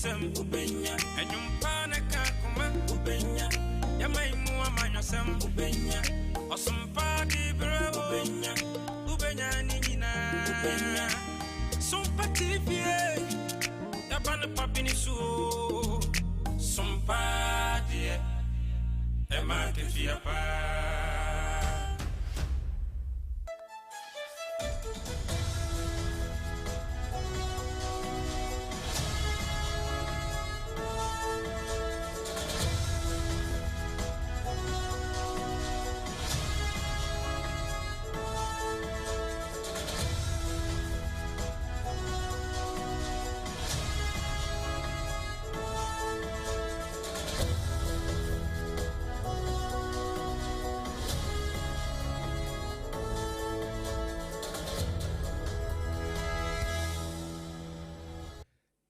Nsɛm wobɛnya. Ɛnwom pa na ka koma wobɛnya. Yɛma yi mu amanyɔsɛm wobɛnya. Ɔsom pa de berɛ wobɛnya. Wobɛnya ne nyinaa wobɛnya. Sompa TV yɛba no pa bi ne so o. Sompa deɛ ɛma akatua paa.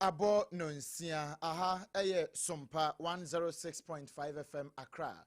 Abɔ nonsia aha ɛyɛ Sompa 106.5 FM Accra.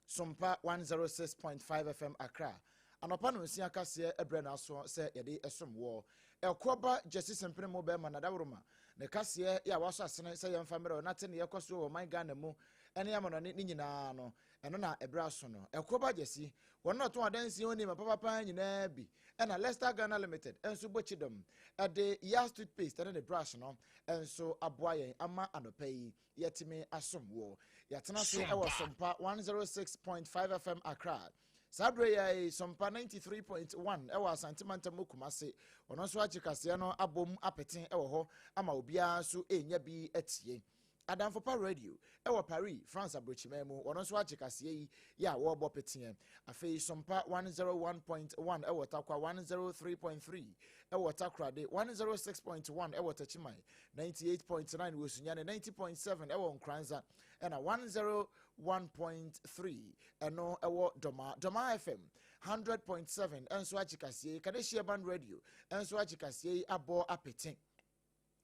Sompa 106.5 FM Accra. Anɔpa nonsia kaseɛ ɛbrɛ n'aso sɛ yɛde ɛsom wɔ. Ɛkoɔba Gyasi Sempene mu bɛrima Nadaworoma ne kaseɛ yɛ a wasɔ asene sɛ yɛmfa mmerɛ na te ne yɛkɔ so wɔ ɔman Ghana mu ɛne amanɔne ne nyinaa no ɛno na ɛbrɛ aso no. Ɛkoɔba Gyasi wɔn na ɔtɔn adansi ho nneɛma papapa nyinaa bi ɛna Lester Ghana Limited nso bɔ kyidɔm ɛde Yas toothpaste ɛne ne brush no nso aboa yɛn ama anɔpa yi yɛtumi asom wɔ. Yɛatena se ɛwɔ Sompa 106.5 FM Accra. Saa berɛ yi Sompa 93.1 ɛwɔ Asante Mantam mu Kumase. Ɔno nso agye kaseɛ no abom apete ɛwɔ hɔ ama obiara nso ɛnya bi atie. Adamfopa Radio ɛwɔ Paris, France aburokyiman mu. Wɔn nso agye kaseɛ yi yɛ a wɔrebɔ peteɛ. Afei Sompa 101.1 ɛwɔ Takwa, 103.3 ɛwɔ Takoradi, 106.1 ɛwɔ Techiman, 98.9 wɔ Sunyani, 90.7 ɛwɔ Nkranza, ɛna 101.3 ɛno ɛwɔ Dɔma. Dɔma FM 100.7 ɛnso agye kaseɛ yi. Kadeshi Urban Radio ɛnso agye kaseɛ yi abɔ apete.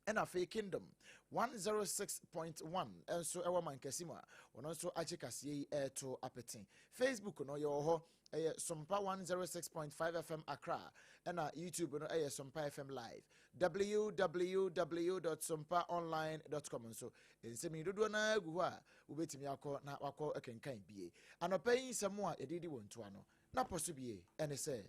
Ɛna afei Kingdom 106.1 nso ɛwɔ Mankasi mu a wɔn nso agye kaseɛ yi ɛreto apete. Facebook no yɛwɔ hɔ ɛyɛ Sompa 106.5 FM Accra, ɛna YouTube no ɛyɛ Sompa FM Live. www.sompaonline.com nso nsɛm yi dodoɔ naa gu hɔ a wobɛtumi akɔ na wakɔ kenkan bie. Anɔpa yi nsɛm a yɛde di wɔn toa no na pɔ so bie ɛne sɛ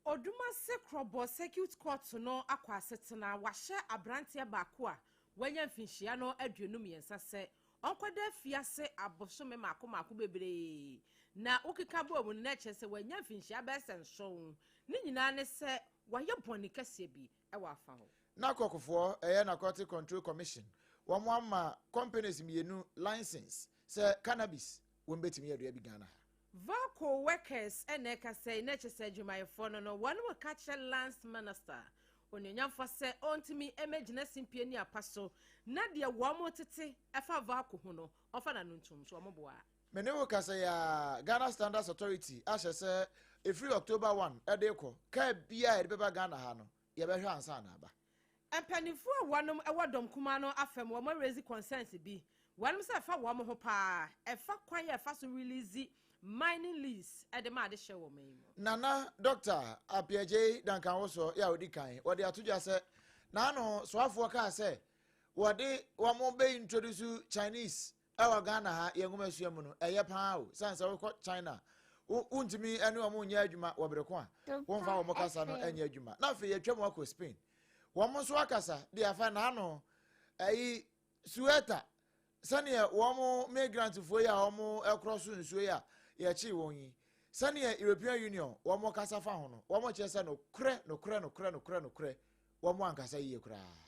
Odumase Krɔbɔ Circuit Court no akɔ asetena wahyɛ aberanteɛ baako a wanya mfinhyia no 23 sɛ ɔnkɔda afiase abosome maako maako bebree na wokeka bɔɔ mu no na kyerɛ sɛ wanya mfinhyia bɛyɛ sɛ 7. Ne nyinaa ne sɛ wayɛ bɔne kɛseɛ bi ɛwɔ afa hɔ. Na kɔkɔfoɔ ɛyɛ Narcotic Control Commission wɔn ama companies 2 license sɛ cannabis wɔn bɛtumi adua bi Ghana ha. VALCO workers ɛna ɛka sɛ na kyerɛ sɛ adwumayɛfoɔ no wɔn mo ka kyerɛ Lands Minister onuonyamfoɔ sɛ ɔntumi ɛmɛgyina simpie ne apa so na deɛ wɔn mo tete ɛfa VALCO ho no ɔfa n'ano ntom so wɔn boa. Mene wo kasa ya Ghana Standards Authority ahyɛ sɛ ɛfiri October 1 ɛde kɔ kaa bia yɛde bɛba Ghana ha no yɛbɛhwɛ ansa na aba. Mpanimfoɔ a wɔnom ɛwɔ dɔm kumaa no afɛm wɔn raise concerns bi wɔnom sɛ ɛfa wɔn ho paa ɛfa kwan yɛ ɛfa so release mining lease ɛde ma ade hyɛ wɔn yi mu. Nana Dr. Appiagyei Duncan Woso yɛ a odi kan wɔde ato dwa sɛ n'ano soafoɔ kaa sɛ wɔde wɔn bɛ introduce Chinese ɛwɔ Ghana ha yɛn nwoma sua mu no ɛyɛ paa o san sɛ wokɔ China wontumi ɛne wɔn nyɛ adwuma wɔ bere ko a wɔmfa wɔn kasa no ɛnyɛ adwuma. Na afei yɛtwa mu akɔ Spain wɔn nso akasa de afa n'ano ɛyi Sueta sɛneɛ wɔn migrantfoɔ yi a wɔn ɛkorɔ so nsuo yi a yɛkye wɔn yi sɛneɛ European Union wɔn kasa fa ho no wɔn kyerɛ sɛ nokorɛ nokorɛ nokorɛ nokorɛ nokorɛ wɔn ankasa yie koraa.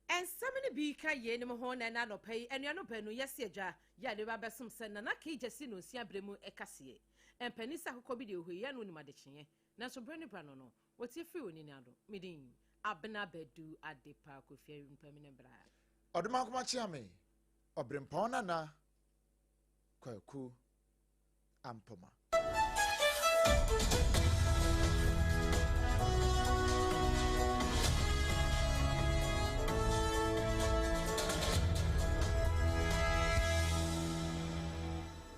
Nsɛm no bi ka yie no ho na ɛna anɔpa yi anuanom baanu yɛsi agya yɛ ade ba bɛsom sɛ Nana Kei Gyasi no nsia berɛ mu ɛkaseɛ mpanin sɛ akokɔ bi deɛ ohue yɛ no onim adekyeɛ nanso berɛ ne bra no wɔtie firi oni n'ado. Medin Abena Bɛdu Adepa Kofi Mpam ne bra. Ɔdomankoma Kyeame Ɔbrempɔn Nana Kwaku Ampoma.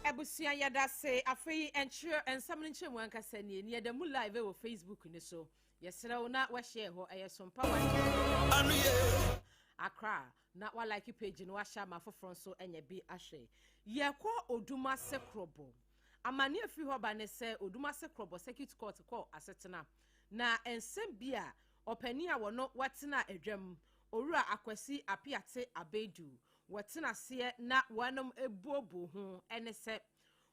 Abusua yɛda se afei nkyerɛ nsɛm no nkyerɛ mu ankasa nie ni yɛda mu live wɔ Facebook ne so yɛsrɛ wo na wɔahyɛ hɔ ɛyɛ Sompa 1 Accra. Na wa like page no, wahyɛ ama afoforɔ nso anya bi ahwɛ. Yɛkɔ Odumase Krobo. Amanneɛ firi hɔ ba ne sɛ Odumase Krobo Circuit Court kɔ asetena na nsɛm bi a ɔpanin a wɔno wɔtena adwam, Owura Akwasi Apiate Abedu, wɔtena aseɛ na wɔnom ebuobuo ho ne sɛ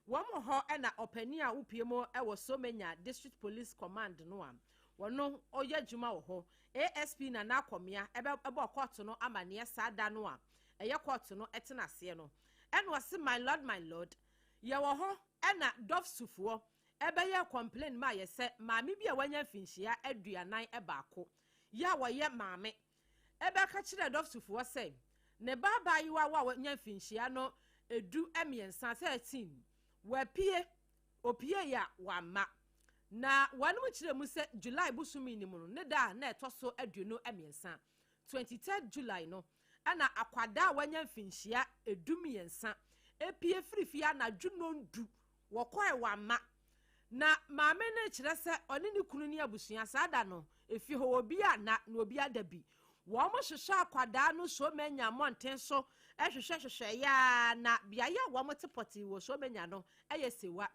wɔn wɔ hɔ na ɔpanin a wopie mu wɔ Somenya District Police Command no a wɔno ɔyɛ adwuma wɔ hɔ, ASP Nana Akɔmea, ɛbɛ ɛbɔ kɔɔto no amanneɛ saa da no a ɛyɛ kɔɔto no ɛtena aseɛ no. Ɛna ɔse, "My lord, my lord, yɛwɔ hɔ ɛna DOVVSUfoɔ ɛbɛyɛ complain ma yɛ sɛ maame bi a wanya mfinhyia 41 yɛ a wɔyɛ maame ɛbɛka kyerɛ DOVVSUfoɔ sɛ ne ba abaayewa a wanya mfinhyia no 13, 13, wapie opie yɛ a wama. Na wɔn kyerɛ mu sɛ July bosomi ni mu no ne da a na ɛtɔ so 23, 23 July no, ɛna akwadaa a wanya mfinhyia 13 epie firifie anadwo nondu wɔkɔɛ wama. Na maame no kyerɛ sɛ ɔne ne kunu ne abusua saa da no efi hɔ obi a na obi ada bi. Wɔn hyehyɛ akwadaa no Somanya mmɔnten so ɛhwehwɛ hwehwɛ yaa na beaeɛ a wɔn te pɔtee wɔ Somanya no ɛyɛ Sewa.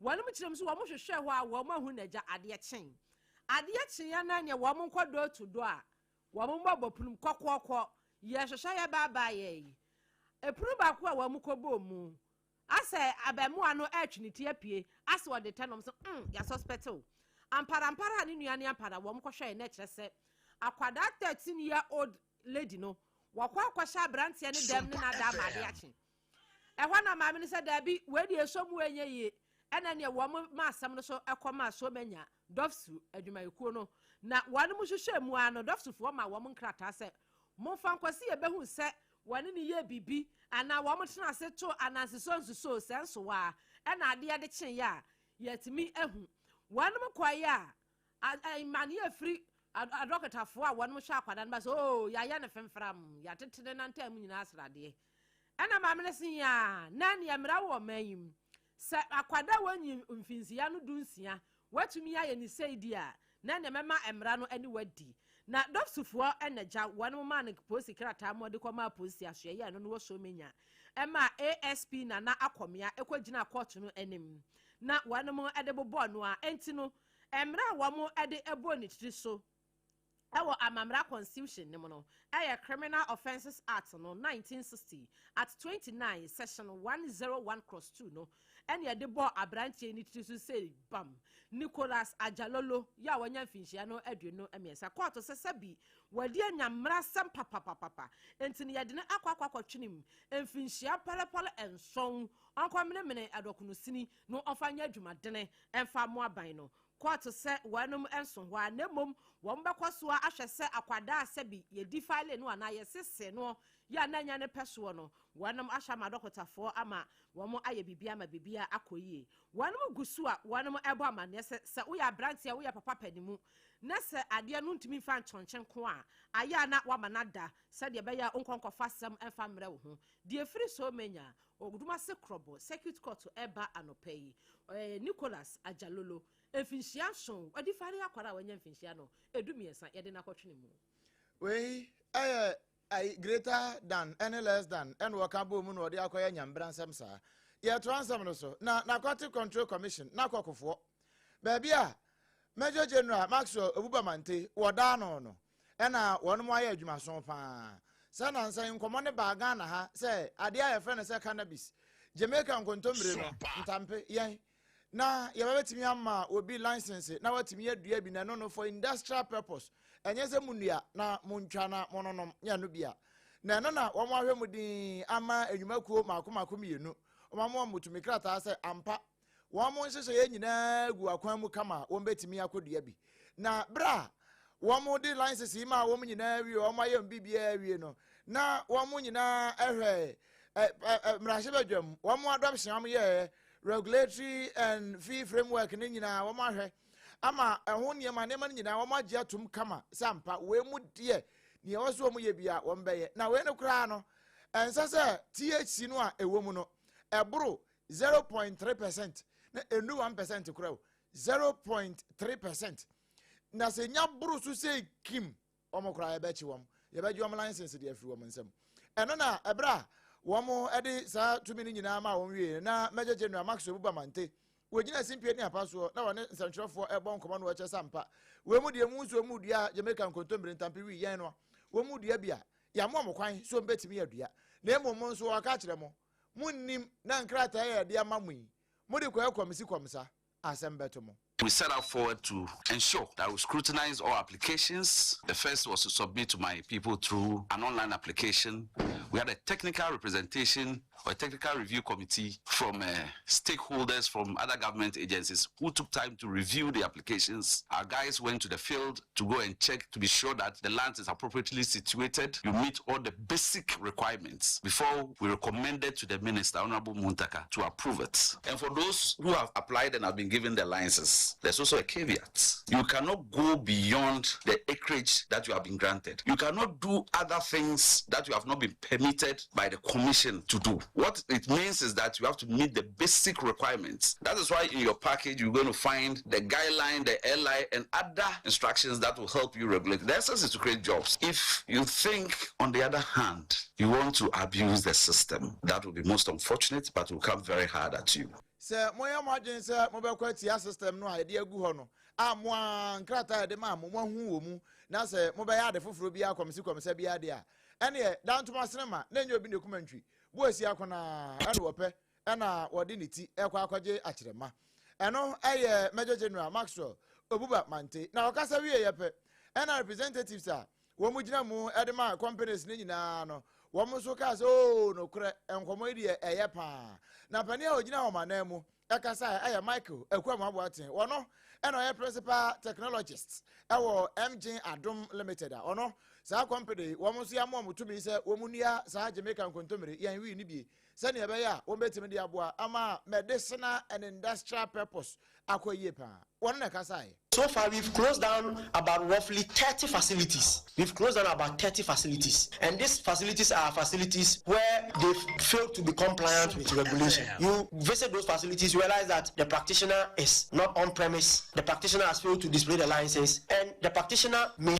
Wɔn kyerɛ mu sɛ wɔn hwehwɛ hɔ a wɔn ahu n'agya. Adeɛ kyen adeɛ kyen ya na nea wɔn nkɔ door to door a wɔn mbɔ bɔ punum kɔkɔɔkɔ yɛhwehwɛ yɛ baabaa yɛ yi epunu baako a wɔn kɔ bɔ mu asɛ abɛmoa no ɛretwe ne ti apue asɛ ɔde tɛ nom so yɛ suspect o amparampara a ne nua ne ampara. Wɔn kɔhwɛ yɛ n'ɛkyerɛ sɛ akwadaa 13 year old lady no wɔkɔ akɔhyɛ aberanteɛ ne dɛm ne n'ada ama ade akye. Ɛhɔ na maame no sɛ daabi, wei deɛ esɔ mu enye yie. Ɛna nea wɔn ma asɛm no so ɛkɔ ma so manya DOVVSU adwumayɛkuo no na wɔn mo hyehyɛ mu ara no, DOVVSUfoɔ ma wɔn nkrataa sɛ momfa nkɔsi yɛbɛhu sɛ wɔne ne yɛ biribi anaa wɔn tena ase to anansesɔ nsuso sɛ nsowa. Ɛna adeɛ de kyeeɛ a yɛtumi ahu wɔn kɔeɛ a mmaneɛ firi adɔkotafoɔ a wɔn hwɛ akwadaa no ba sɛ oo yɛayɛ no femfram, yɛatete ne nantam nyinaa sradeɛ. Ɛna maame no se yaa na nea mmara wɔ ɔman yi mu sɛ akwadaa wɔnyi mfinsia no 16 watumi ayɛ ne sei di a na nea mɛma mmara no ani wadi. Na DOVVSUfoɔ ɛna gya wɔn maa no polisi krataa mu ɔde kɔmaa polisi asoɛyɛ ɛno no wɔ so menya ɛma ASP Nana Akɔmea ɛkɔgyina kɔɔto no anim na wɔn ɛde bobɔɔ no a ɛnti no mmerɛ a wɔn ɛde ɛbɔ ne tiri so ɛwɔ amamra constitution ne mu no ɛyɛ Criminal Offences Act no 1960 at 29 section 101 cross 2 no ɛne ɛde bɔ aberanteɛ ne tiri so sɛ bam Nicholas Ajalolo yɛ a wɔnya mfinhyia no 23. Kɔɔto sɛ sɛbi wɔde anya mmara sɛm papapapapa nti no yɛde no akɔ akɔtwene mu mfinhyia pɔlepɔle 7, ɔnkɔ menemene adɔkono sini na ɔmfa nyɛ adwumadene ɛmfa mo aban no. Kɔɔto sɛ wɔnom nso hɔ a na mmom wɔn bɛkɔ so ahwɛ sɛ akwadaa sɛbi yɛdi file no anaa yɛsese no yɛ a na nya ne pɛ soɔ no, wɔnom ahyɛ ama dɔkotafoɔ ama wɔn ayɛ biribi ama biribi akɔ yie. Wɔnom gu so a wɔnom ɛbɔ amanneɛ sɛ sɛ woyɛ aberanteɛ, woyɛ papa panimu na sɛ adeɛ no ntumi mfa nkyɔnkyɛn ko a ayɛ a na wama no ada sɛdeɛ ɛbɛyɛ a wonkɔ nkɔfa asɛm ɛmfa mmerɛ wo ho. Deɛ firi so menya Odumase Krɔbɔ Circuit Court ɛba anɔpɛ yi, Nicholas Ajalolo, mfinhyia 7, wadi fare akwara a wanya mfinhyia no 13, yɛde no akɔtwene mu. Wei ɛyɛ ayi greater than ɛne less than ɛna wɔka bɔ mu na wɔde akɔyɛ nyambra nsɛm saa. Yɛtoa nsɛm no so na Narcotic Control Commission na akɔkofoɔ baabi a Major General Maxwell Obuba-Mante wɔdaa no ɛna wɔn mo ayɛ adwumaso paa sɛ nansa nkɔmɔ ne baa Ghana ha sɛ adeɛ a yɛfrɛ no sɛ cannabis, Jamaica nkontommire no, ntampe yɛn na yɛbɛbɛtumi ama obi license na watumi adua bi na ɛno no for industrial purpose. Ɛnyɛ sɛ mu nnua na mo ntwa na mo nonom nyɛ no bia na ɛno na wɔn ahwɛ mu din ama nnwumakuo mako mako mmienu wɔn ama wɔn tumi krataa sɛ ampa wɔn mo nhyehyɛeɛ nyinaa gu akwan mu kama a wɔn bɛtumi akɔdua bi. Na berɛ a wɔn de license yi ma wɔn nyinaa wie, wɔn ayɛ wɔn biribiara wie no, na wɔn nyinaa ɛhwɛ ɛ ɛ mmarahyɛbadwam wɔn adoption wɔn yɛ regulatory and fee framework ne nyinaa, wɔn ahwɛ ama ɛho nneɛma nneɛma no nyinaa wɔn agye atum kama sɛ ampa wei mu deɛ nea ɛwɔ so wɔn yɛ bia wɔn bɛyɛ. Na wei no koraa no ɛnsɛ sɛ THC no a ɛwɔ mu no ɛboro 0.3% na enu 1% koraa o, 0.3%. Na sɛ nya boro so sɛ kim wɔn koraa yɛbɛkye wɔn, yɛbɛgye wɔn license de afiri wɔn nsam. Ɛno na ɛberɛ a wɔn de saa tumi no nyinaa ma wɔn wie na Major General Maxwell Buba Mante wɔgyina simpie ne apa soɔ na wɔne nsɛntwerɛfoɔ ɛbɔ nkɔmmɔ no, wɔkyɛ sɛ ampa wɔn mu deɛ mu nso mu dua Jamaica nkontommire ntampe wi yɛn no, wɔn mu dua bi a yɛamoa mo kwan so mbɛtumi adua, na mmom mo nso wɔaka kyerɛ mo, monnim na nkrataa yɛ yɛde ama mo yi, mode kɔɛ kɔmsi kɔmsa, asɛm bɛto mo. We set out forward to ensure that we scrutinize all applications. The first was to submit to my people through an online application. We had a technical representation or a technical review committee from stakeholders from other government agencies who took time to review the applications. Our guys went to the field to go and check to be sure that the land is appropriately situated. You meet all the basic requirements before we recommended to the minister, Honorable Muntaka, to approve it. And for those who have applied and have been given the licenses, there's also a caveat. You cannot go beyond the acreage that you have been granted. You cannot do other things that you have not been permitted by the commission to do. What it means is that you have to meet the basic requirements. That is why in your package you're going to find the guideline, the LI, and other instructions that will help you regulate. The essence is to create jobs. If you think, on the other hand, you want to abuse the system, that will be most unfortunate, but will come very hard at you. Sɛ moyɛ mo adwene sɛ mobɛkɔ atia system no a yɛde agu hɔ no a, mo a nkrataa yɛde maa mo, moahu wɔ mu, na sɛ mobɛyɛ ade foforɔ bi akɔmsi kɔmsɛ bi adeɛ a, ɛneɛ dantoma sene ma na ɛnyɛ obi ne kuma ntwi bo asi akonaa ɛne wɔpɛ ɛna wɔde ne ti ɛkɔ akɔgye akyerɛma. Ɛno ɛyɛ Major General Maxwell Obuba Mante na ɔkasa wie yɛ pɛ, ɛna representatives a wɔn mu gyina mu ɛde ma companies ne nyinaa no, wɔn nso kaa sɛ oo, nokorɛ, nkɔmɔ yi deɛ ɛyɛ paa. Na panin a ogyina wɔn anan mu ɛkasa ɛyɛ Michael Akuamoah Boateng. Wɔno ɛna ɔyɛ principal technologist ɛwɔ MG Adom Limited a ɔno saa company, wɔn nso yɛamoa wɔn tumi sɛ wɔn nua saa Jamaica nkontommire yɛn wi ne bie sɛnea ɛbɛyɛ a wɔn bɛtumi de aboa ama medicinal and industrial purpose akɔ yie paa. Wɔn na ɛkasa yɛ. So far, we've closed down about roughly 30 facilities. We've closed down about 30 facilities. And these facilities are facilities where they've failed to be compliant with regulation. You visit those facilities, you realize that the practitioner is not on premise, the practitioner has failed to display the license, and the practitioner may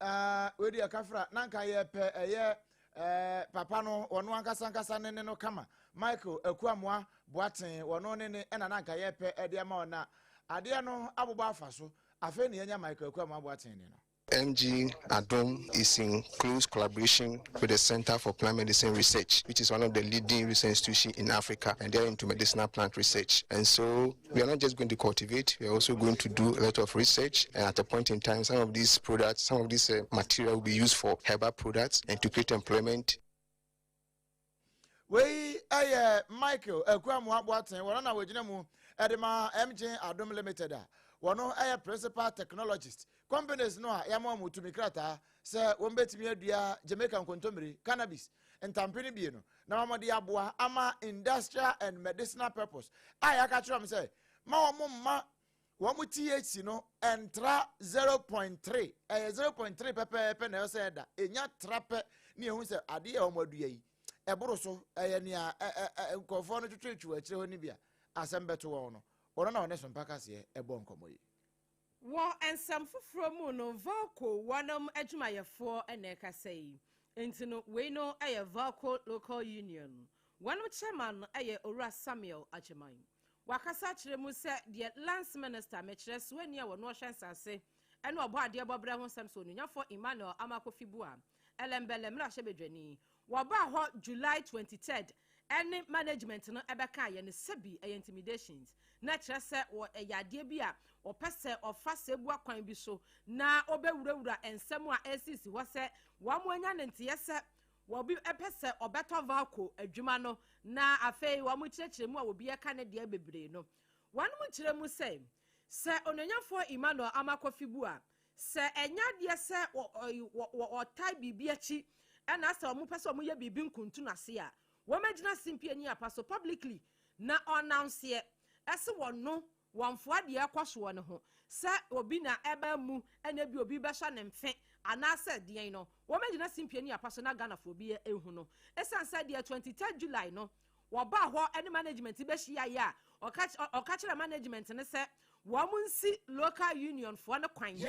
Wedi ɛkafra na nka yɛ pɛ ɛyɛ papa no, ɔno ankasa ankasa ne ne no kama, Michael Akuamoah Boateng, wɔno ne ne ɛna na nka yɛ pɛ ɛde ama ɔna adeɛ no abobɔ afa so. Afei ne yɛnya Michael Akuamoah Boateng ne no. MG Adom is in close collaboration with the Center for Plant Medicine Research, which is one of the leading research institutions in Africa, and they're into medicinal plant research. And so we are not just going to cultivate, we are also going to do a lot of research. And at a point in time, some of these products, some of this material will be used for herbal products and to create employment. Wei ɛyɛ Michael Akuamoah Boateng, wɔn na wɔgyina mu ɛde ma MG Adom Limited a wɔn ɛyɛ principal technologist. Companies no a yɛama wɔn tumi krataa sɛ wɔn bɛtumi adua Jamaica nkontommire, cannabis ntampe no bie no, na wɔn de aboa ama industrial and medicinal purpose a yɛaka kyerɛ wɔn sɛ ma wɔn mma wɔn THC no ɛntra 0.3, ɛyɛ 0.3 pɛpɛɛpɛ na ɛwɔ sɛ ɛda enya tra pɛ ne ehu sɛ adeɛ a wɔn adua yi ɛboro so, ɛyɛ nea ɛ ɛ ɛ nkurɔfoɔ no twitwitwi wɔ akyire hɔ no bi a asɛm bɛto wɔn no. Wɔn na wɔne Sompa kaseɛ ɛbɔ nkɔmɔ yi. Wɔ nsɛm foforɔ mu no, VALCO wɔnom adwumayɛfoɔ na ɛkasa yi. Nti no wei no yɛ VALCO Local Union, wɔnom chairman yɛ Owura Samuel Agyeman. Wakasa akyerɛ mu sɛ deɛ Lands Minister, mekyerɛ soani a wɔno ɔhwɛ nsase ɛne ɔbɔ adeɛ bɔberɛ ho nsɛm so, Onunyafoɔ Emmanuel Armah-Kofi Buah Ellembelle mmarahyɛbadwani, wɔbaa hɔ July 23rd ɛne management no ɛbɛka yɛ no sɛbi ɛyɛ intimidations, na kyerɛ sɛ wɔ ɛyɛ adeɛ bi a ɔpɛ sɛ ɔfa sɛ ebu akwan bi so na ɔbɛwurawura nsɛm a ɛsisi hɔ sɛ wɔn mo anya ne nteɛ sɛ wɔbi ɛpɛ sɛ ɔbɛtɔ VALCO adwuma no. Na afei wɔn kyerɛkyerɛ mu a obi ɛka ne deɛ bebree no, wɔn mo kyerɛ mu sɛ ononyafoɔ Emmanuel Armah-Kofi Buah sɛ ɛnya adeɛ sɛ wɔ ɔtae biribi akyi, ɛna sɛ wɔn pɛ sɛ wɔn yɛ biribi nkuntu n'ase a, wɔn agyina simpie ni apa so publicly na ɔnanseɛ ɛsɛ wɔn no wɔn foa deɛ ɛkɔ soɔ no ho sɛ obi na ɛbɛn mu, ɛna bi obi bɛhyɛ ne mfe anaasɛ deɛn no, wɔn agyina simpie ni apa so na Ghanafoɔ bi ehu no. Ɛsan sɛ deɛ 23rd July no wɔbaa hɔ ɛne management bɛhyia yɛ a, ɔka kyerɛ management no sɛ wɔn nsi local union foɔ no kwan na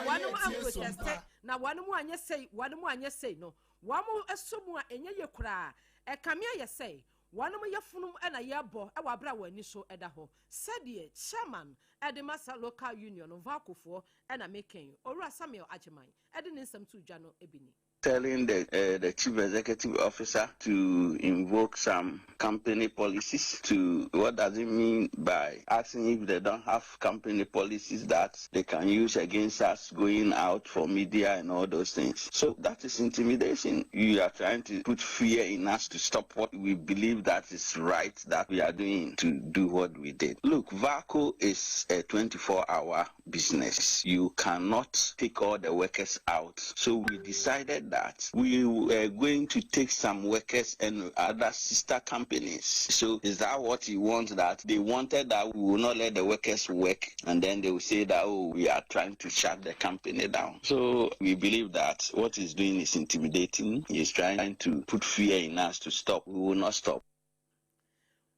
wɔn mu amprotest na wɔn mu anyɛ sei, wɔn mu anyɛ sei no. Wɔn sɔ mu a ɛnyɛ yie koraa. Ɛkame ayɛ sɛ wɔnom yafunum na yɛrebɔ wɔ aberɛ a wɔn ani so da hɔ. Sɛdeɛ Chairman de ma saa Local Union no, Valcofoɔ na meka yi, Owura Samuel Agyeman de ne nsɛm too dwa no bi ni. Telling the uh, the chief executive officer to invoke some company policies to what does it mean by asking if they don't have company policies that they can use against us going out for media and all those things. So that is intimidation. You are trying to put fear in us to stop what we believe that is right that we are doing to do what we did. Look, VACO is a 24-hour business. You cannot take all the workers out. So we decided that we were going to take some workers and other sister companies. So is that what you want? That they wanted that we will not let the workers work, and then they will say that, oh, we are trying to shut the company down. So we believe that what he's doing is intimidating. He's trying to put fear in us to stop. We will not stop.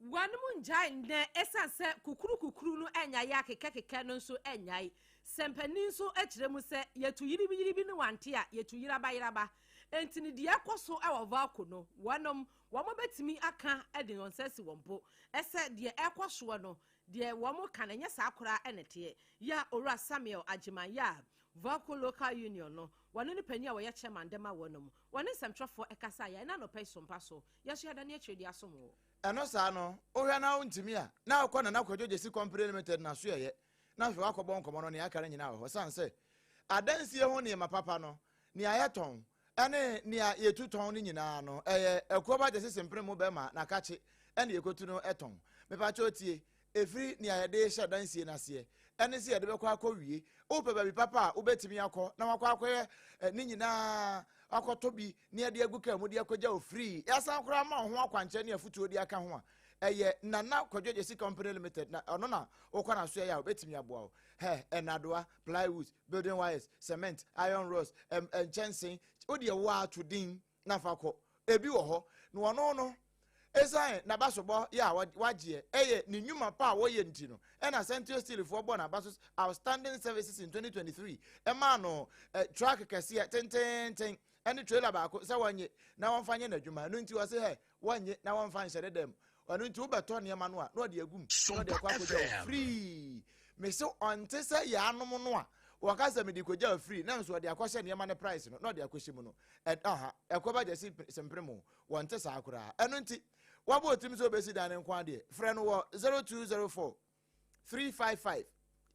Wɔnom ngyae nnɛ ɛsiane sɛ kukuru kukuru no nnyae a kekɛ kekɛ no nso nnyae. Sɛ mpanin nso kyerɛ mu sɛ yɛtu yiribi yiribi ne wante a yɛtu yeraba yeraba. Enti no deɛ ɛkɔ so wɔ Valco no wɔnom wɔn bɛtumi aka de wɔn nsa asi wɔn bo sɛ deɛ ɛkɔ soɔ no deɛ wɔn ka no ɛnyɛ saa koraa na ɛteɛ. Yɛ a Owura Samuel Agyeman yɛ a Valco Local Union no wɔne ne panin a wɔyɛ chairman de ma wɔnom wɔne nsɛmtwerɛfoɔ kasaeɛ ɛna anɔpa yi sompa so yɛso yɛadane akyire de asom wɔ. Ɛno saa no, wohwɛ na wontumi a, na wokɔ Nana Kwadwo Gyasi Company Limited n'asoɛeɛ na afei woakɔbɔ nkɔmmɔ no, nea aka no nyinaa wɔ hɔ. Ɛsiane sɛ adansie ho nneɛma papa no, nea yɛtɔn ne nea yɛtu tɔn no nyinaa no, ɛyɛ Akuaba Gyasi Sempene mu bɛrima Nakakye na yɛkɔtu no tɔn. Mepakyɛw tie, ɛfiri nea yɛde rehyɛ adansie no aseɛ ne sɛ yɛde bɛkɔ akɔwie. Wopɛ baabi papa a wobɛtumi akɔ na wakɔ akɔyɛ ne nyinaa, akɔtɔ bi na yɛde agu kaa mu de akɔgya wo free, yɛasan koraa ma wo ho akwankyerɛ ne afotuo de aka ho a, ɛyɛ Nana Kwadwo Agyesi Company Limited na ɔno na wokɔ n'asoɛeɛ a ɔbɛtumi aboa wo. Hɛ, nnadoa, plywood, building wires, cement, iron rods, ɛm, nkyɛnse, wodeɛ wo ara to din na fa kɔ. Ebi wɔ hɔ, na ɔno no, esiane n'abasobɔ yɛ a wagyeɛ, ɛyɛ ne nnwuma pa a wɔyɛ nti no, ɛna Central Steelfoɔ bɔɔ n'abaso Outstanding Services in 2023, ɛmaa no eh, truck kɛseɛ tenteenten ɛne trailer baako sɛ wɔnye na wɔmfa nyɛ n'adwuma. Ɛno nti wɔse hɛ, wɔnye na wɔmfa nhyɛ ne dɛm. Ɛno nti wobɛtɔ nneɛma no a, na ɔde agum, na ɔde akɔ akɔgya wo free. Mese ɔnte sɛ yɛanom no a wɔka sɛ mede kɔgya wo free, na nso ɔde akɔhyɛ nneɛma no price no, na ɔde akɔhyɛ mu no. Aha, ɛkɔ ba gyasi sempere mu. Wɔnte saa koraa. Ɛno nti, wabɔ otirim sɛ obesi dan no nko adeɛ. Frɛ no wɔ 0204 355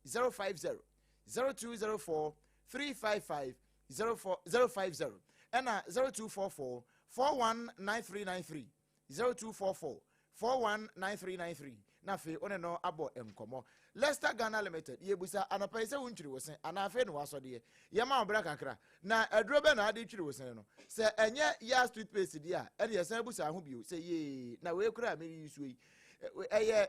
050, 0204 355 04 050, ɛna 0244 419393, 0244 419393, na afei wo ne no abɔ nkɔmmɔ. Leicester Ghana Limited, yɛbusa anɔpa yi sɛ wontwiri wo se anaa afei na wasɔdeɛ. Yɛma wo berɛ kakra. Na aduro bɛ na ade twiri wo sene no? Sɛ ɛnyɛ Yas toothpaste deɛ a, ɛne yɛsan busa ho bio sɛ yee na wei koraa a mereyi suo yi ɛyɛ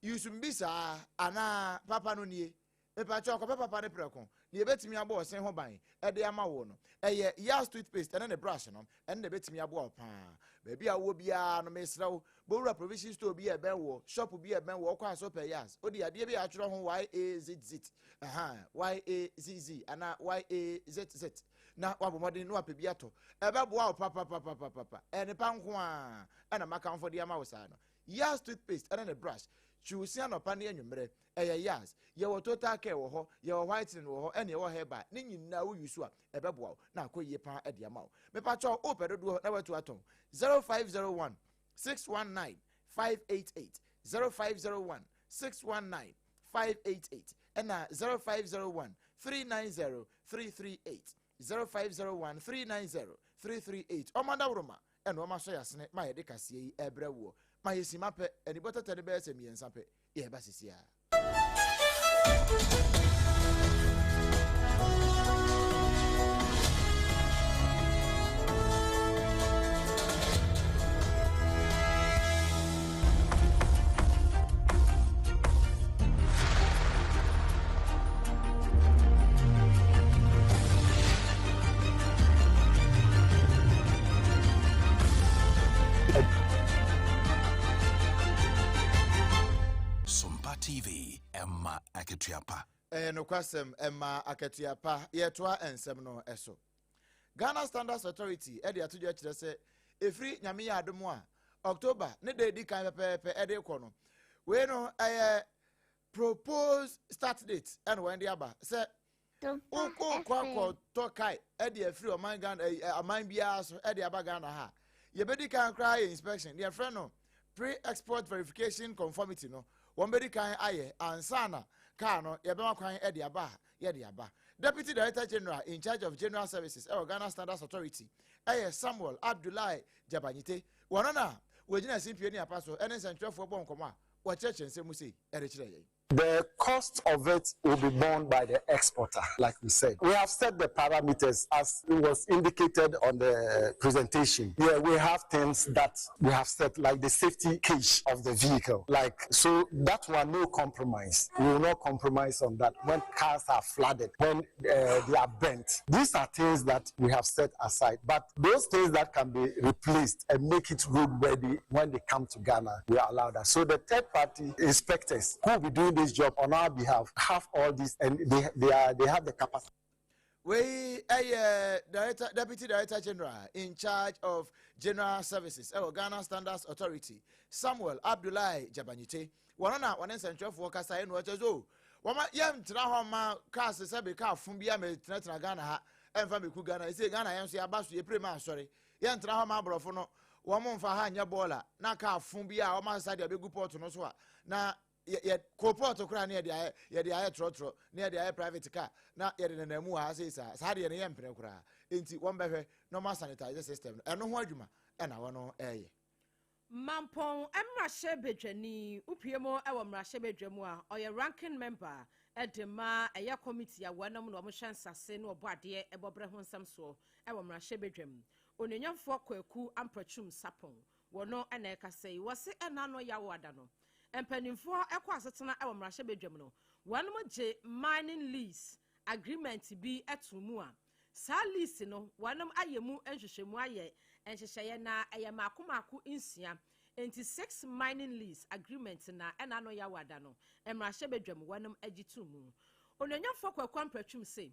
yusum bi saa anaa papa no nie? Mepakyɛw kɔpɛ papa no prɛko. Nea ebetumi abɔ ɔsen ho ban de ama wo no, ɛyɛ Yas toothpaste ɛne ne brush no, ɛno na ebetumi aboa wo paa. Baabi a wowɔ biara no, mesrɛ wo, bɔ wura provision store bi a ɛbɛn woɔ, shop bi a ɛbɛn woɔ, wokɔ a sɛ wopɛ Yas, wode adeɛ bi a atwerɛ ho YAZZ, aha, YAZZ anaa YAZZ, na wabɔ mmɔden na wapɛ bi atɔ. Ɛbɛboa wo papapapapapa. Ɛne pa nko ara ɛna makamfo de ama wo saa no. Yas toothpaste ɛne ne brush, twi wo se anɔpa ne anwummerɛ. Ɛyɛ Yas. Yɛwɔ Total Care wɔ hɔ, yɛwɔ Whitening wɔ hɔ, ɛna yɛwɔ Herbal. Ne nyinaa wo use a, ɛbɛboa wo na akɔ yie paa de ama wo. Mepakyɛw, wopɛ dodoɔ na watu atɔn? 0501 619 588, 0501 619 588, ɛna 0501 390 338, 0501 390 338. Ɔmo adaworoma ɛna ɔmo asɔ yasene ma yɛde kaseɛ yi ɛbrɛ woɔ. Ma yɛsi ma pɛ, anibɔ tɛtɛ no bɛyɛ sɛ mmiɛnsa pɛ, yɛba sisi a. Sompa TV, Emma Akatua pa. Ɛyɛ nokwasɛm, ɛma akatua pa. Yɛtoa nsɛm no so. Ghana Standards Authority de ato dwa kyerɛ sɛ ɛfiri Nyame yɛ adom a October ne da ɛdi kan pɛpɛɛpɛ de rekɔ no, wei no ɛyɛ proposed start date ɛna wɔn de aba sɛ wokɔ akɔtɔ kae ɛde afiri ɔman Ghana aman biara so ɛde aba Ghana ha yɛbɛdi kan koraa yɛ inspection deɛ yɛfrɛ no pre-export verification conformity no wɔn bɛdi kan ayɛ ansa na kaa no yɛbɛma kwan ɛde aba a yɛde aba. Deputy Director General in charge of General Services ɛwɔ Ghana Standards Authority ɛyɛ Samuel Abdullahi Jabanyite. Wɔn na wɔgyina simpie ne apa so ɛne nsɛntwerɛfoɔ bɔ nkɔmmɔ a wɔkyerɛkyerɛ nsɛm mu sei ɛde kyerɛ yɛn. The cost of it will be borne by the exporter, like we said. We have set the parameters as it was indicated on the presentation. Yeah, we have things that we have set, like the safety cage of the vehicle. So that one, no compromise. We will not compromise on that. When cars are flooded, when they are bent. These are things that we have set aside. But those things that can be replaced and make it roadworthy when they come to Ghana, we allow that. So the third party inspectors who will be doing this job on our behalf have all this, and they have the capacity. We a director, Deputy Director General in charge of General Services, ɛwɔ Ghana Standards Authority, Samuel Abdullahi Jabanyite. Wɔn na wɔne nsɛntwerɛfoɔ kasa ɛna wɔkyɛ so wɔn yɛn tena hɔ ma cars sɛbi car fun bi a mɛ tenatena Ghana ha ɛnfa mɛ ku Ghana esi Ghana yɛn nso yɛaba so yɛpere ma asɔre yɛn tena hɔ ma aborɔfo no wɔn mfa ha nyɛ bɔɔla na car fun bi a wɔn asesa deɛ ɔbɛgu port no so a na yɛ ko port koraa ne yɛde ayɛ trɔtrɔ ne yɛde ayɛ private car na yɛde nenam mu wɔ ha sei saa saa deɛ no yɛ mpene koraa nti wɔn bɛhwɛ na wɔn asanitize system no ɛno ho adwuma ɛna wɔn ɛɛyɛ. Mampɔn mmarahyɛ badwani wopie mu wɔ mmarahyɛ badwa mu a ɔyɛ ranking member ɛde ma ɛyɛ committee a wɔnam na wɔhyɛ nsase na wɔbɔ adeɛ ɛbɔbrɛ ho nsɛm soɔ ɛwɔ mmarahyɛ badwa mu onuonyamfoɔ Kwaku Ampratwum Sarpong wɔno ɛna ɛkasa yi wɔse ɛna no yawo ada no mpanimfoɔ ɛkɔ asetena ɛwɔ mmarahyɛ badwa mu no wɔn gye mining lease agreement bi ɛto mu a saa lease no wɔn ayɛ mu nhwehwɛmu ayɛ nhyehyɛeɛ na ɛyɛ mako mako nsia nti six mining lease agreement na ɛna ano yɛ awada no mmarahyɛ badwam wɔn agye to mu onuonyamfoɔ Kwaku Ampratwum se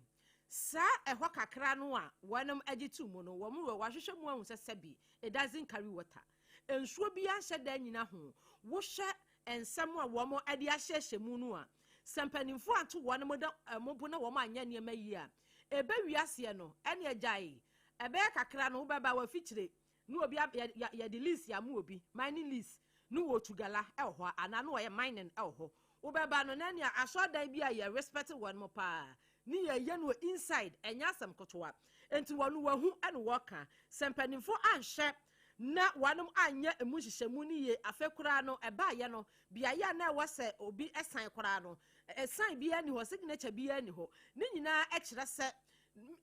saa ɛhɔ kakra no a wɔn agye to mu no wɔn wɔ wɔahwehwɛ mu ahu sɛ sɛbi it doesn't carry water nsuo bi ahyɛ dan nyina ho wohyɛ nsɛm a wɔn de ahyehyɛ mu no a sɛ mpanimfoɔ ato wɔn mo da ɛmo bo na wɔn anyɛ nneɛma yie a ebe wiaseɛ no ɛne agyae ɛbɛyɛ kakra no wobɛba wafikyire na obi yɛde lease ama obi mining lease ne wɔtu gala ɛwɔ hɔ anaa ne wɔyɛ mining ɛwɔ hɔ wobɛba no na nea asɔredan bi a yɛ respect wɔn mo paa ne yɛyɛ no inside ɛnyɛ asɛm ketewa nti wɔn wahu ɛna wɔka sɛ mpanimfoɔ anhyɛ na wɔn anyɛ emu nhyehyɛmu ne yie afɛ koraa no ɛbaayɛ no beaeɛ a na ɛwɔ sɛ obi ɛsan koraa no ɛsan biara ni hɔ signature biara ni hɔ ne nyinaa ɛkyerɛ sɛ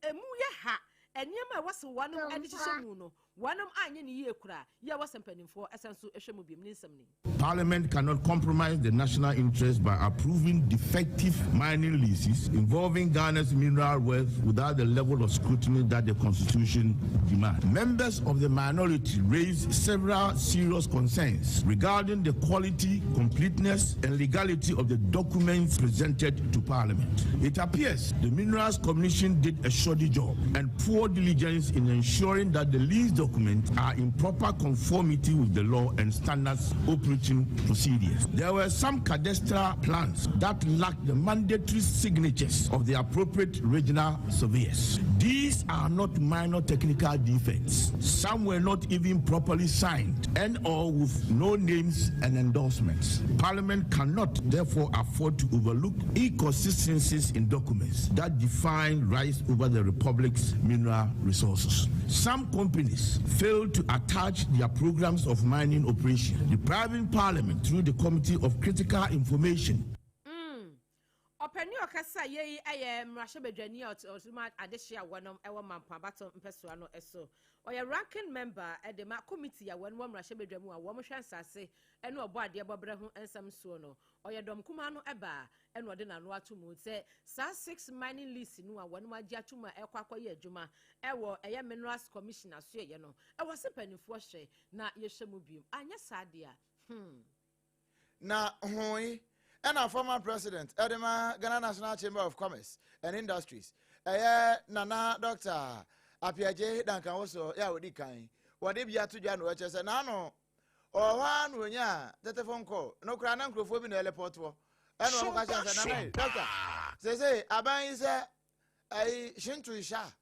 emu yɛ ha nneɛma a ɛwɔ sɛ wɔn ɛde hyehyɛ mu no wɔn anyɛ ne yie koraa yɛ ɛwɔ sɛ mpanimfoɔ ɛsɛn so ɛhwɛ mu biem ne nsɛm ni. Parliament cannot compromise the national interest by approving defective mining leases involving Ghana's mineral wealth without the level of scrutiny that the Constitution demands. Members of the minority raised several serious concerns regarding the quality, completeness, and legality of the documents presented to Parliament. It appears the Minerals Commission did a shoddy job and poor diligence in ensuring that the lease documents are in proper conformity with the law and standards operating procedures. There were some cadastral plans that lacked the mandatory signatures of the appropriate regional surveyors. These are not minor technical defects. Some were not even properly signed and or with no names and endorsements. Parliament cannot therefore afford to overlook inconsistencies in documents that define rights over the Republic's mineral resources. Some companies failed to attach their programs of mining operation, depriving Parliament through the Committee of Critical Information. Ɔpanin ɔkasa yɛyi ɛyɛ mmarahyɛbadwani a ɔtuma adehye a wɔnom ɛwɔ Mampɔn abato mpɛsoa no ɛso ɔyɛ ranking member ɛde ma committee a wɔn wɔ mmarahyɛbadwa mu a wɔn hwɛ nsase ɛne ɔbɔ adeɛ bɔbrɛ ho nsɛm soɔ no ɔyɛ dɔm kumaa no ɛbaa ɛna ɔde n'ano ato mu sɛ saa six mining lease no a wɔn agye ato mu a ɛkɔ akɔyɛ adwuma ɛwɔ ɛyɛ Minerals Commission aso ɛyɛ no ɛwɔ se mpanimfoɔ hyɛ na yɛhyɛ mu biem anyɛ saa deɛ a. Na hoi ɛna former president ɛde ma Ghana National Chamber of Commerce and Industries ɛyɛ Nana Doctor Appiagyei Duncan Woso yɛ a ɔdi kan wɔde bi ato dwa na wɔkyerɛ sɛ n'ano ɔwɔ hɔ ara na ɔnyaa tetefo nkɔɔ no koraa na nkurɔfoɔ bi na ɛrepɔtoɔ ɛna wɔn ka kyerɛ sɛ nana yi dɔkta sese aban yi sɛ ɛyi shintu isha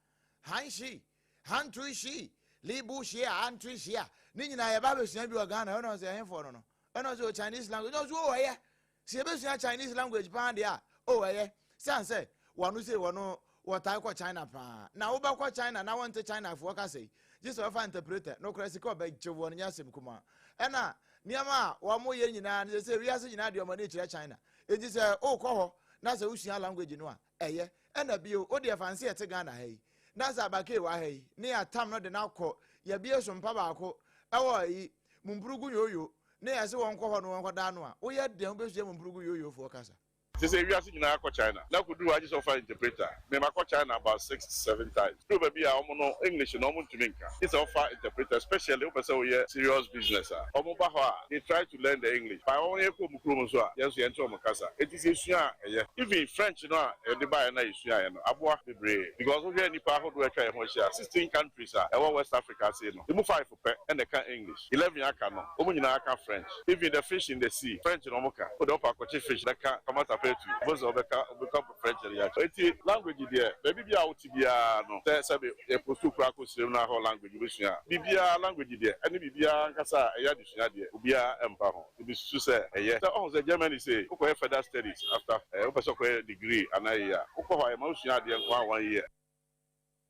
hanshi hantu ishi libu shia hantu ishia ne nyinaa yɛba abɛsua bi wɔ Ghana ɛna ɔsɛ ɛhefoɔ no no ɛna ɔsɛ o Chinese language ɛna ɔsɛ o ɛyɛ Sɛ yɛbɛsua Chinese language paa deɛ a, oh ɛyɛ. Siane sɛ wɔn sei wɔn wɔtae kɔ China paa. Na wobɛkɔ China na wonte Chinafoɔ kasa yi, gye sɛ wɔfa interpreter. Nokorɛ sika ɔbɛgye wɔn nyɛ asɛm kumaa. Ɛna nneɛma a wɔn yɛ nyinaa no sɛ wiase nyinaa deɛ wɔn ani kyerɛ China. Enti sɛ wokɔ hɔ na sɛ wosua language no a, ɛyɛ. Ɛna bio, wo deɛ fa nse yɛte Ghana ha yi, na sɛ abakee wɔ ha yi, ne yɛatam no de no akɔ, yɛabie so mpa baako ɛwɔ ayi, Mumpurugu Yoyo, ne yɛse wɔnkɔ hɔ no wɔnkɔda ano a, woyɛ dɛn wobɛsua Mumpurugu Yoyofoɔ kasa? Sesei wiase nyinaa kɔ China na kodu hɔ a gye sɛ wofa interpreter. Me makɔ China about six seven times. Duru baabi a wɔn no English no wɔn ntumi nka gye sɛ wofa interpreter especially wopɛ sɛ woyɛ serious business a. Wɔn ba hɔ a they try to learn the English but wɔn yɛkɔ wɔn kurom nso a yɛn nso yɛnte wɔn kasa enti sɛ yɛsua a ɛyɛ. Even French no a yɛde baeɛ no a yɛsuaeɛ no aboa bebree because wohwɛ nnipa ahodoɔ a atwa yɛn ho ahyia 16 countries a ɛwɔ West Africa sei no emu five pɛ na ɛka English, 11 aka no wɔn nyinaa ka French, even the fish in the sea French na wɔn ka, wode ɔpa akɔkye fish bɛka comment appelles-tu, wobɛhu sɛ wɔbɛka wɔbɛka French de akyerɛ. Enti language deɛ baabi biara a wote biara no sɛ sɛbe yɛ post wo koraa kɔ srem na hɔ language wobɛsua a, biribiara language deɛ ɛne biribiara ankasa a ɛyɛ adesua deɛ obiara mpa ho. Nti mesusu sɛ ɛyɛ sɛ ɔhu sɛ Germany sei wokɔyɛ further studies after wopɛ sɛ wokɔyɛ degree anaa yei a wokɔ hɔ a yɛma wosua adeɛ nko ara one year.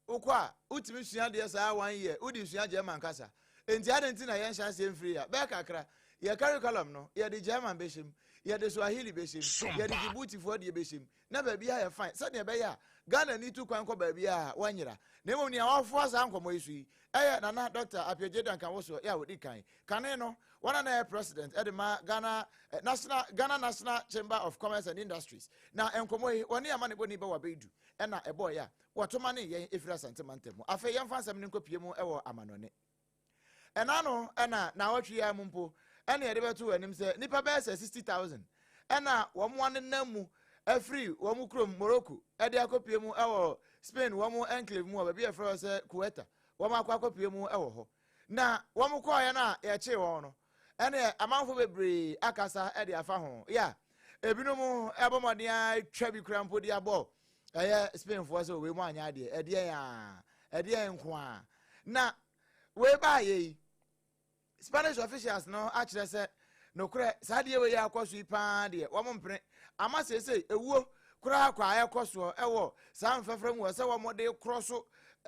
Wokɔ a, wotumi sua adeɛ saa one year, wode sua German kasa. Enti adɛn nti na yɛnhyɛ aseɛ mfiri ha? Bɛyɛ kakra, yɛ curriculum no, yɛde German bɛhyɛ mu, yɛde Swahili bɛhyɛ mu, yɛde Djiboutifoɔ deɛ bɛhyɛ mu, na baabiara yɛ fine, sɛdeɛ ɛbɛyɛ a Ghanani tu kwan kɔ baabiara a, wɔnyera. Na mmom nea wafoa saa nkɔmmɔ yi so yi, ɛyɛ Nana Dɔkta Appiah Duncan Wosoɔ a ɔdi kan. Kane no, wɔn a na ɛyɛ President de ma Ghana, eh, National, Ghana National Chamber of Commerce and Industries. Na nkɔmmɔ yi, wɔne amanebɔni Bawa Beidu ɛna ɛbɔeɛ a, Wɔto ma ne yɛn ɛfiri Asante mantam mu. Afei yɛmfa nsɛm no nkɔpie mu wɔ amanɔne. Ɛna no ɛna naawɔtwe yi ara mu mpo ɛna yɛde bɛto anim sɛ nnipa bɛyɛ sɛ 60,000 ɛna wɔn anenam mu afiri wɔn kurom Morocco ɛde akɔpie mu ɛwɔ Spain wɔn enclave mu wɔ baabi a yɛfrɛ hɔ sɛ Ceuta. Wɔn akɔ akɔpie mu ɛwɔ hɔ. Na wɔn kɔɔeɛ no a yɛkyee wɔn no ɛne amanfo bebree akasa ɛde afa ho. Ya ebinom ɛbɔ mmɔden atwa bi kura mpo de abɔ ɛyɛ Spainfoɔ sɛ wei mu anyɛ adeɛ ɛdeɛn a ɛdeɛn nko a na wei baayɛ yi Spanish officials no akyerɛ sɛ nokorɛ saa adeɛ wei akɔ so yi paa deɛ wɔn mpene ama seesei ewuo koraa kɔ a ɛkɔ soɔ ɛwɔ saa mfɛfrɛ mu wɔ sɛ wɔn de korɔ so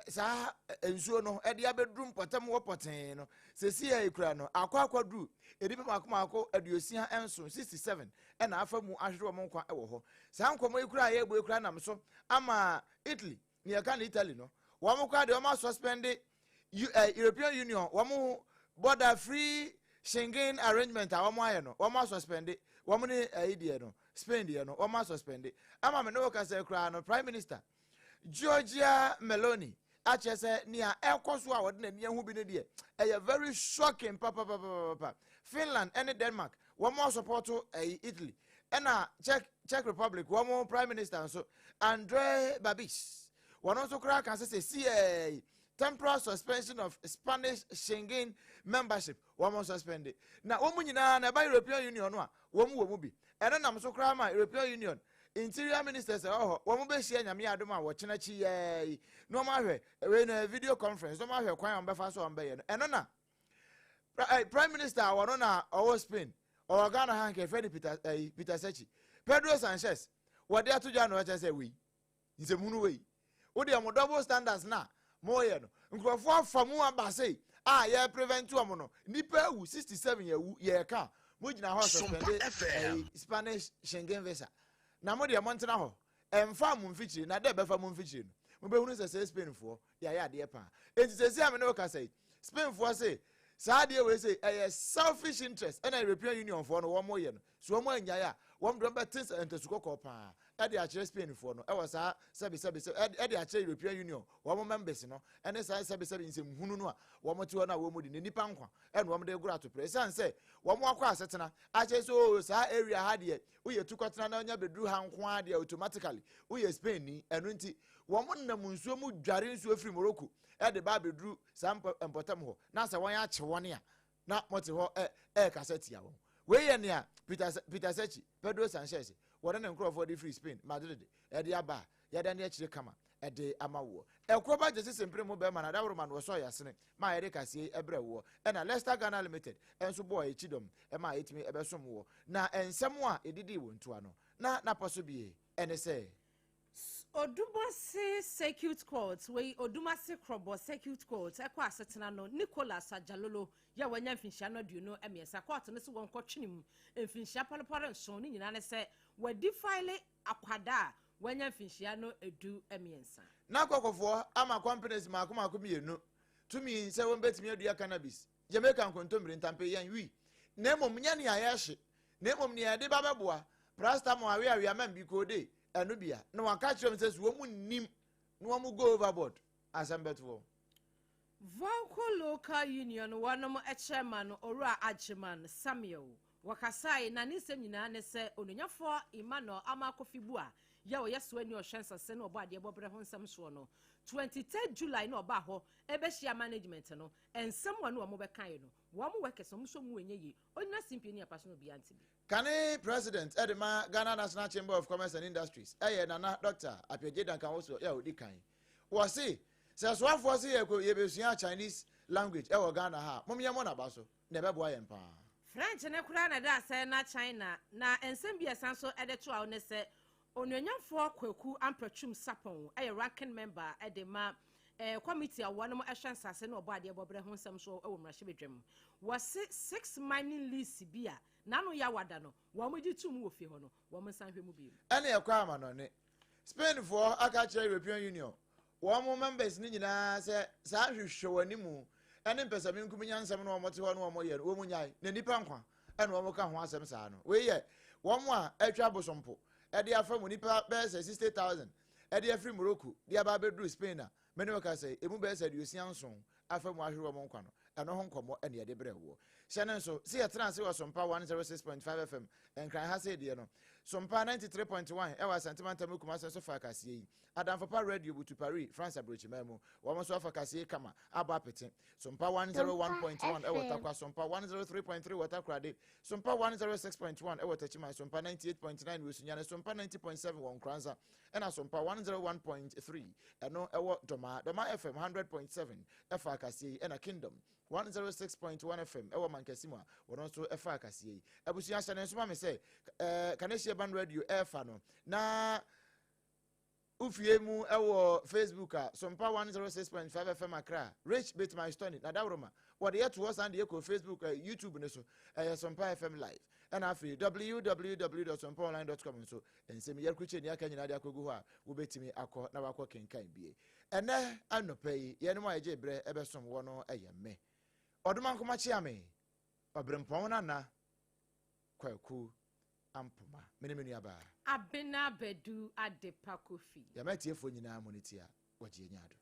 saa nsuo no ɛde abɛduru mpɔtam wɔ pɔtee no seesei a ekura no akɔ akɔduru nnipa mako mako 67 67 ɛna afa mu ahwere wɔn nkwa wɔ hɔ. Saa nkɔmmɔ yi koraa a yɛrebɔ yi koraa nam so ama Italy, nea yɛka no Italy no, wɔn koraa deɛ wɔn asuspɛnde eh, European Union wɔn border free Schengen arrangement a wɔn ayɛ no, wɔn asuspɛnde wɔn ne ɛyi eh, deɛ no, Spain deɛ no, wɔn asuspɛnde. Ama me ne wo kasa koraa no, Prime Minister Giorgia Meloni akyerɛ sɛ nea ɛkɔ so a wɔde n'ani ahu bi no deɛ ɛyɛ very shocking papapapapa. Finland ne Denmark wɔn asɔpɔto ɛyi Italy ɛna Czech Czech Republic wɔn prime minister nso Andrej Babis wɔn nso koraa ka sɛ sɛ siɛɛ temporal suspension of Spanish Schengen membership wɔn suspende na wɔn nyinaa na ɛba European Union no a wɔn wɔ mu bi ɛno nam so koraa ma European Union Interior ministers ɛwɔ hɔ wɔn bɛhyia Nyame adom a wɔkyena akyi yɛɛ yi na wɔn ahwɛ wei no video conference na wɔn ahwɛ kwan a wɔn bɛfa so wɔn bɛyɛ no ɛno na prime minister a wɔno na ɔwɔ Spain ɔwɔ Ghana ha nka yɛfrɛ no Peter ɛyi Peter Sekyi Pedro Sanchez wɔde ato dwa na ɔkyɛ sɛ wei nsɛmhunu wei wo deɛ mo double standards na moyɛ no nkurɔfoɔ afa mu aba sei a yɛ prevent wɔn no nipa awu 67 yɛwu yɛka mo gyina hɔ suspende ɛyi Spanish Schengen visa na mo deɛ mo ntena hɔ ɛmfa mo mfikyire na dɛ bɛfa mo mfikyire no mobɛhunu sɛ sɛ Spainfoɔ yɛayɛ adeɛ paa enti sɛsi a me ne wo kasa yi Spainfoɔ se saa adeɛ wei se ɛyɛ selfish interest ɛna European Union foɔ no wɔn yɛ no so wɔn anyae a wɔn de wɔn bɛte ntasu kɔkɔɔ paa. de akyerɛ Spainfoɔ no wɔ saa sɛbesɛbe sɛ de akyerɛ European Union wɔn members no ne saa sɛbesɛbe nsɛmhunu no a wɔn te hɔ no a wɔn di ne nipa nkwa ɛna wɔn de goro atoprɛ ɛsiane sɛ wɔn akɔ asetena akyɛ sɛ oo saa area ha deɛ woyɛ tukɔtena na ɔnya bɛduru ha nko ara deɛ automatically woyɛ Spain ni. Ɛno nti wɔn nam nsuo mu dware nsuo firi Morocco ɛde ba abɛduru saa mpɔtam hɔ na sɛ wɔn akye wɔn a na wɔte hɔ ɛ ɛrekasa tia wɔn. Wei yɛ nea Peter Peter Sacchi, Pedro Sanchez, wɔne ne nkurɔfoɔ de firi Spain, Madrid, de aba a yɛada ne akyire kama de ama woɔ. Ɛkorɔ ba gyesi sempere mu bɛrima no adaworoma no wɔsɔɔ yɛasene maa yɛde kaseɛ yi brɛɛ woɔ. Ɛna Leicester Ghana Limited nso bɔɔ yɛn kyidɔm maa yɛtumi bɛsom woɔ. Na nsɛm a yɛdidii wɔ ntoa no, na n'apɔ so bie ne sɛ. Odumase Circuit Court, Wei Odumase Krɔbɔ Circuit Court ɛkɔ asetena no, Nicholas Ajalolo yɛ a wanya mfinhyia no 23, kɔɔto no se wɔnkɔtwe ne mu mfinhyia pɔrepɔre nson, ne nyinaa ne sɛ wadi faele akwadaa a wanya mfinhyia no 13. Na kɔkɔfoɔ ama companies mmaako mmaako mmienu tumi sɛ wɔbɛtumi adua cannabis, Jamaica nkontommire, ntampe, yɛn wi, na mmom nyɛ nea yɛhye, na mmom nea yɛde ba bɛboa, paracetamol, aweawea, mambi, koode, ɛno bia. Na wɔaka kyerɛ wɔn sɛ so wɔn nnim na wɔn go overboard, asɛm bɛto wɔn. Voco Local Union wɔnom chairman Owura Agyeman Samuel wɔkasae na ne nsɛm nyinaa ne sɛ Onuonyafoɔ Emmanuel Armah Kofi Buah yɛ ɔyɛ soani ɔhwɛ nsase ne ɔbɔ adeɛ bɔberɛ ho nsɛm soɔ no 23 July na ɔbaa hɔ ɛbɛhyia management no nsɛm a ɔne wɔn bɛkaeɛ no wɔn workers wɔn nso mu ɛnyɛ yie ɔnyina simpie ne apa so na obiara nte bi. Kane President de ma Ghana National Chamber of Commerce and Industries yɛ Nana Dɔkta Appiagyei Duncan Woso a ɔdi kan. Wɔse sɛ soafoɔ se yɛkɔ yɛbɛsua Chinese language wɔ Ghana ha a, mom yɛmmɔ n'aba so na ɛbɛboa yɛn paa. French no koraa na ɛda asɛe na China na nsɛm bi a ɛsan so de to awo ne sɛ Onuonyamfoɔ Kwaku Ampratwum Sarpong yɛ ranking member de ma committee a wɔnom hwɛ nsase ne ɔbɔadeɛ bɔberɛ ho nsɛm soɔ wɔ mmarahyɛbadwam. Wɔse six mining lease bi a n'ano yɛ awada no wɔn gye tom wɔ fie hɔ no wɔn nsan hwɛ mu bio. Ɛne ɛkɔ amanɔne. Spainfoɔ aka akyerɛ European Union wɔn members no nyinaa sɛ saa nhwehwɛwanimu ne mpɛsɛmenkominya nsɛm no wɔn te hɔ no wɔn yɛ no wɔn nyae na nnipa nkwa ɛna wɔn ka ho asɛm saa no. Wei yɛ wɔn a atwa bosompo ɛde afa mu nipa bɛyɛ sɛ 60,000 ɛde afiri Morocco de aba abɛduru Spain a me ne wo kasa yi emu bɛyɛ sɛ 67 afa mu ahwere wɔn nkwa no, ɛno ho nkɔmmɔ na yɛde brɛ woɔ. Hyɛ no nso, se yɛtena ase wɔ Sompa 106.5 FM Nkran ha sei deɛ no, Sompa 93.1 ɛwɔ Asante Mantam mu Kumase nso faa kaseɛ yi. Adamfo Pa Radio butu Paris, France aburokyiman mu. Wɔn nso afa kaseɛ yi kama abɔ apete. Sompa 101.1 ɛwɔ Tarkwa, Sompa 103.3 wɔ Takoradi, Sompa 106.1 ɛwɔ Techiman, Sompa 98.9 wɔ Sunyani, Sompa 90.7 wɔ Nkoranza, ɛna Sompa 101.3 ɛno ɛwɔ Dɔmaa, Dɔmaa FM 100.7 ɛfa akaseɛ yi, ɛna Kingdom 106.1 FM ɛwɔ Mankasi mu a wɔn nso ɛfa akaseɛ yi. Abusua hyɛ ne nso ma me sɛ ɛɛ Kaneshie Ban Radio ɛɛfa no na wofie mu ɛwɔ Facebook a Sompa 106.5 FM Accra Rich Bit My Stony na Dawuroma wɔde yɛ to hɔ san de yɛ kɔ Facebook ɛɛ YouTube ne so ɛyɛ Sompa FM Live ɛna afei www.sompaonline.com nso Nsɛm yi yɛrekrukyire nea aka nyinaa de akɔgu hɔ a, wobɛtumi akɔ na wakɔ kenkan bie. Ɛnnɛ anɔpa yi, yɛnom a yɛgyee berɛ bɛsom wɔ no yɛ me, Ɔdomankoma Kyeame, Ɔberempɔn Nana Kwaku Ampoma, me ne me nuabaa. Abena Badu Adepa Kofi. Yɛma atiefoɔ nyinaa mo ne ti a wɔgye yɛn ado.